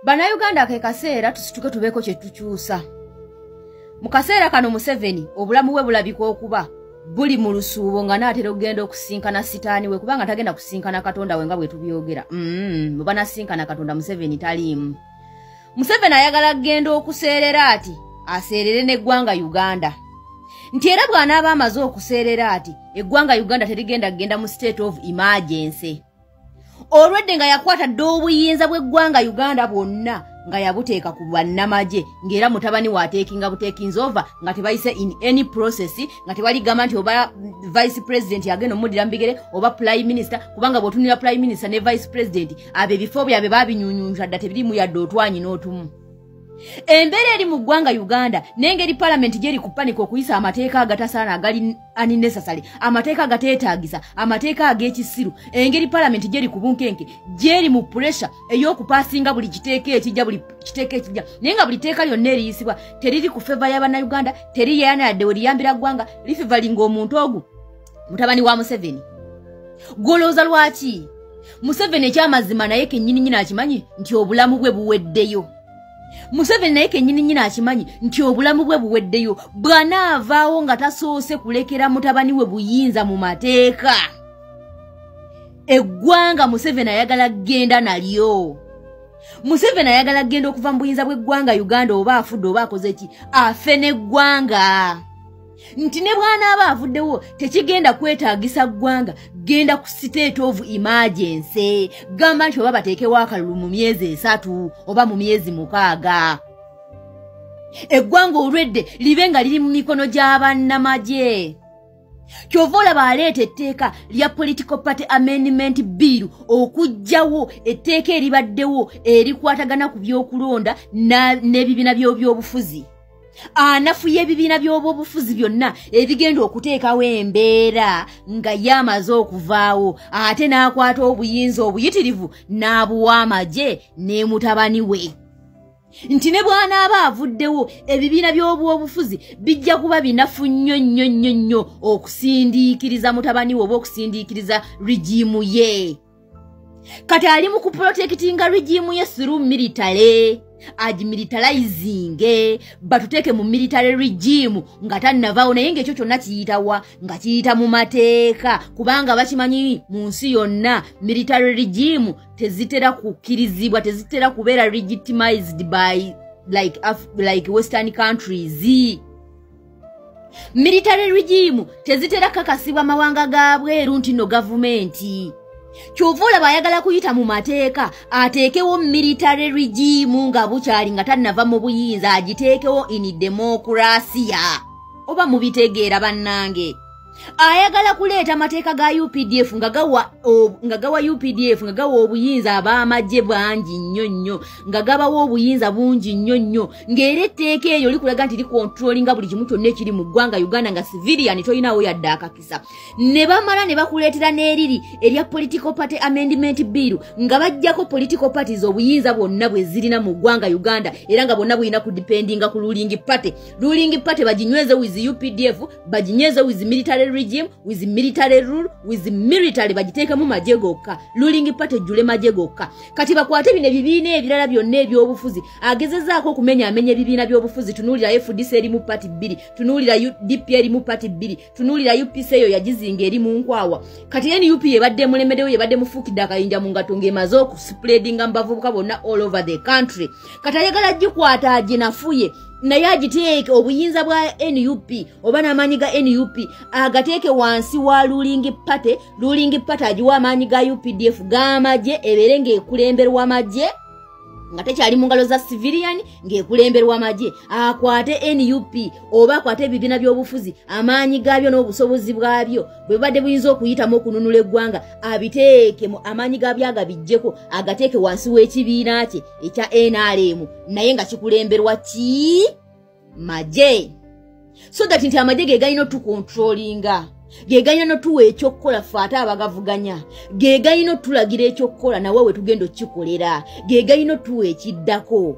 Bannayuganda, ke kaseera tusituke tubeeko kye tukyusa. Mu kaseera kano Museveni obulamu bwe bulabika okuba buli mu lusuubo, nga naatera okugenda okusinkana sitaani we, kubanga tagenda kusinkana Katonda we nga bwe tubyogera. Bwe banasinkana Katonda, Museveni taliimu. Museveni ayagala kugenda okuseerera ati aseerere n'eggwanga Uganda, nti era bw'anaaba amaze okuseerera ati, eggwanga Uganda terigenda kugenda mu state of emergency. Olwedde nga yakwata dde obuyinza bw'eggwanga Uganda bwonna, nga yabuteeka ku bannamagye, ng'era mutabani waateekinga buteekinze over, nga tebayise in any process, nga tebaligamba nti oba vice president agenda omuddira mu bigere oba prime minister, kubanga bw'otunira prime minister ne vice president, abo ebifo byabwe baabinyunyunta dda, tebirimu yadde otwanyi n'otumu. Embeera eri mu ggwanga Uganda n'engeri palamenti gyeri ku panic okuyisa amateeka agatasaana, agali unnecessary, amateeka agateetaagisa, amateeka ag'ekisiru, engeri palamenti gyeri ku bunkenke, gyeri mu pressure ey'okupaasinga buli kiteeka ekijja, buli kiteeka ekijja, naye nga buli teeka lyonna eriyisibwa teriri ku favour y'Abannayuganda, teriyana yadde we liyambira ggwanga, lifavouringa omuntu ogu mutabani wa Museveni. Gwolowooza lwaki Museveni ekyamazima naye kennyininyini akimanyi nti obulamu bwe buweddeyo? Museveni naye kennyini nnyini akimanyi nti obulamu bwe buweddeyo. Bw'anaavaawo nga tasoose kulekera mutabani we buyinza mu mateeka, eggwanga Museveni ayagala kgenda nalyo. Museveni ayagala kgenda okuva mu buyinza bw'eggwanga Uganda, oba afudde oba akoze ki, afe n'eggwanga, nti ne bw'anaaba avuddewo tekigenda kwetaagisa ggwanga genda ku state of emergency, gamba nti oba bateekewo akalulu mu myezi 3 oba mu myezi 6, eggwanga olwedde libe nga liri mu mikono gy'abannamagye. Kyova olaba aleeta etteeka lya Political Party Amendment Bill, okuggyawo etteeka eribaddewo erikwatagana ku byokulonda n'ebibiina by'obyobufuzi, anafuya ebibiina by'obwobufuzi byonna ebigenda okuteekawo embeera nga ye amaze okuvaawo, ate n'akwata obuyinza obuyitirivu n'abuwa amagye ne mutabani we, nti ne bw'anaaba avuddewo ebibiina by'obwobufuzi bijja kuba binafu nnyo nnyo nnyo nnyo okusindiikiriza mutabani we oba okusindiikiriza regime ye. Kati ali mu kuprotectinga regime ye through military, agimilitarizinge, batuteeke mu military regime nga tannavaawo. Naye ng'ekyo kyonna kiyitawa? Nga kiyita mu mateeka, kubanga bakimanyi mu nsi yonna military regime tezitera kukkirizibwa, tezitera kubeera legitimized by like western countries. Military regime tezitera kakasibwa mawanga ga bweru nti no gavumenti. Kyova olaba ayagala kuyita mu mateeka ateekewo military regime nga bukyali, nga tannava mu buyinza, agiteekewo in demokrasiya. Oba mubitegeera, bannange? Ayagala kuleeta amateeka ga UPDF nga gawa UPDF, nga gawa obuyinza ab'amagye bangi nnyo nnyo, nga gabawa obuyinza bungi nnyo nnyo, ng'era etteeka eryo likulaga nti licontrollinga buli kimu kyonna ekiri mu ggwanga Uganda, nga civilian tolinawo yadde akakisa. Ne bamala ne bakuleetera n'eriri erya Political Party Amendment Bill, nga bajjako political parties obuyinza bwonna bwe zirina mu ggwanga Uganda, era nga bwonna bulina kudependinga ku ruling party. Ruling party baginyweze with UPDF, baginyweze with military regime, with military rule, with military, bagiteekemu magye gokka, ruling party ejjule magye gokka. Kati bakwate bino ebibiina ebirala byonna ebyobufuzi, agezezaako okumenyaamenya ebibiina by'obufuzi. Tunuulira FDC erimu party bbiri, tunuulira UDP erimu party bbiri, tunuulira UPC eyo yagizinga eri mu nkwawa. Kati NUP yebadde emulemeddewo, yebadde mufuukidde akayinja mu ngato, ng'emaze okuspreadinga mu bavubuka bonna all over the country. Kati ayagala gikwata aginafuye, naye agiteeke obuyinza bwa NUP oba n'amaanyi ga NUP agateeke wansi wa ruling party. Ruling party agiwa amaanyi ga UPDF, g'amagye, ebeere ng'ekulemberwa magye, nga tekyali mu ngalo za civilian, ng'ekulemberwa magye. Akwate NUP oba akwate ebibiina by'obufuzi, amaanyi gaabyo n'obusobozi bwabyo bwe bubadde buyinza okuyitamu okununula eggwanga, abiteeke mu amaanyi gaabyo agabijjeko, agateeke wansi w'ekibiina kye ekya NRM, naye nga kikulemberwa ki? Magye. So that nti amagye ge galina otucontrollinga, ge galina notuwa ekyokukola ffe ate abagavuganya, ge galina otulagira ekyokukola nawe we tugenda okkikolera, ge galina otuwa ekiddako.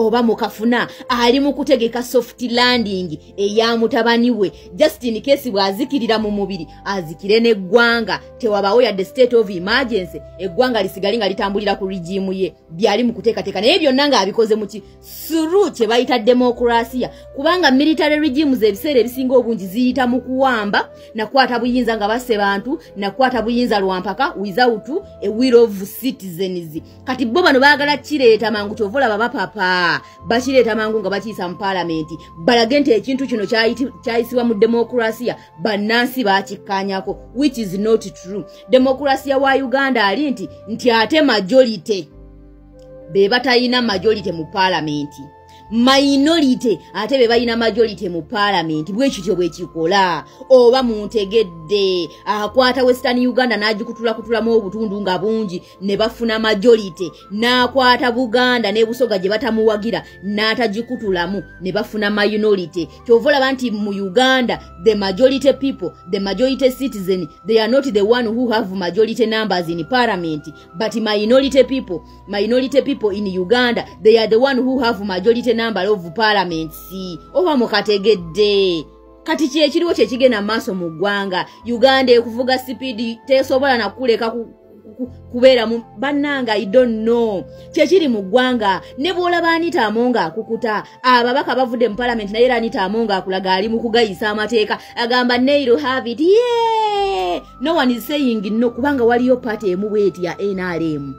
Oba mukafuna ali mu kutegeka soft landing eya mutabani we, just in case bw'azikirira mu mubiri, azikire n'eggwanga, tewabaawo yadde state of emergency, eggwanga lisigale nga litambulira ku regime ye. Byali mu kuteekateeka, naye byonna ng'abikoze mu kisuru kye bayita demokurasiya, kubanga military regimes ebiseera ebisinga obungi ziyita mu kuwamba nakwata buyinza nga basse bantu, nakwata buyinza lwampaka without a will of citizens. Kati bo bano baagala kireeta mangu. Kyova olaba bapapa, bakireeta mangu nga bakiyisa mu paalamenti, balage nti ekintu kino kyayisibwa mu demokurasiya, bannansi bakikkanyako, which is not true. Demokurasiya wa Uganda ali nti ate majority be batayina majority mu paalamenti, minority ate be balina majority mu paalamenti. Bwe kityo bwe kikola. Oba muntegedde? Akwata Western Uganda n'agikutulakutulamu obutundu nga bungi ne bafuna majority, n'akwata Buganda ne Busoga gye batamuwagira n'atagikutulamu ne bafuna minority. Kyova olaba nti mu Uganda the majority people, the majority citizen, they are not the one who have majority numbers in parliament, but minority people. Minority people in Uganda, they are the one who have majority number of parliaments. Oba mukategedde? Kati kyekiriwo, kyekigenda maaso mu ggwanga Uganda. Ekuvuga speed, tesobola nakuleka kubeera mu bannanga. I don't know kyekiri mu ggwanga. Ne bw'olaba Anita Among akukuta, ababaka bavudde mu palamenti, naye era Anita Among akulaga ali mu kugayisa amateeka, agamba nail have it, yeah! No one is saying no, kubanga waliyo party emu bweti ya NRM.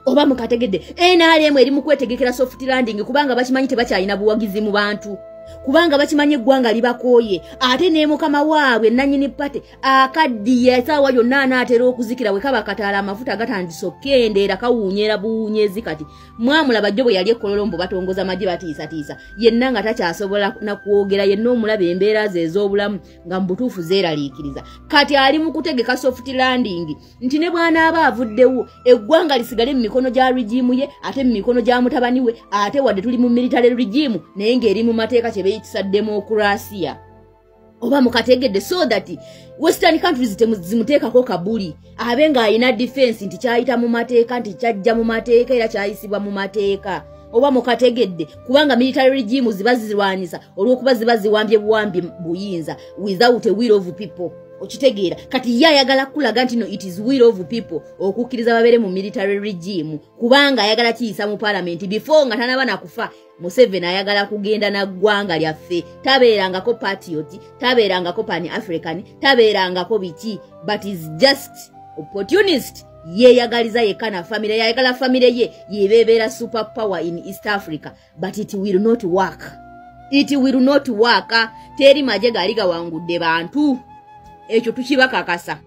Oba mukategedde? NRM eri mu kwetegekera soft landing, kubanga bakimanyi tebakyalina buwagizi mu bantu, kubanga bakimanyi eggwanga libakooye, ate ne mukama waabwe nannyini party akaddiye, esaawa yonna anaatera okuzikira. Bwe kaba kataala, amafuta gatandise okkendeera, kawuunyera buwunyezi. Kati mwamulaba jjo bwe yali ekkololombo, batongoza magye, batiisatiisa, yenna nga takyasobola nakwogera, yenna omulaba embeera ze ez'obulamu nga mu butuufu zeeraliikiriza. Kati ali mu kutegeka soft landing nti ne bw'anaaba avuddewo, eggwanga lisigale mu mikono gya regime ye, ate mu mikono gya mutabani we, ate wadde tuli mu military regime, naye ng'eri mu mateeka kye beeyitisa demokurasiya. Oba mukategedde? So that Western countries zimuteekako kabuli, abe ng'alina defense nti kyayita mu mateeka, nti kyajja mu mateeka, era kyayisibwa mu mateeka. Oba mukategedde? Kubanga military regime ziba zirwanisa olw'okuba ziba ziwambye buwambi buyinza without a will of people. Okitegeera? Kati ye ayagala kulaga nti no, it is will of people okukkiriza babeere mu military regime, kubanga ayagala kiyisa mu palamenti before nga tanaba nakufa. Museveni ayagala kugenda na ggwanga lyaffe. Tabeerangako patriot, tabeerangako pan African, tabeerangako biki, but is just opportunist. Yeeyagaliza yekka na famire. Yayagala famire ye yebeebeera super power in East Africa, but it will not work, it will not work. Teri magye gaali gawangudde bantu, ekyo tukibakakasa.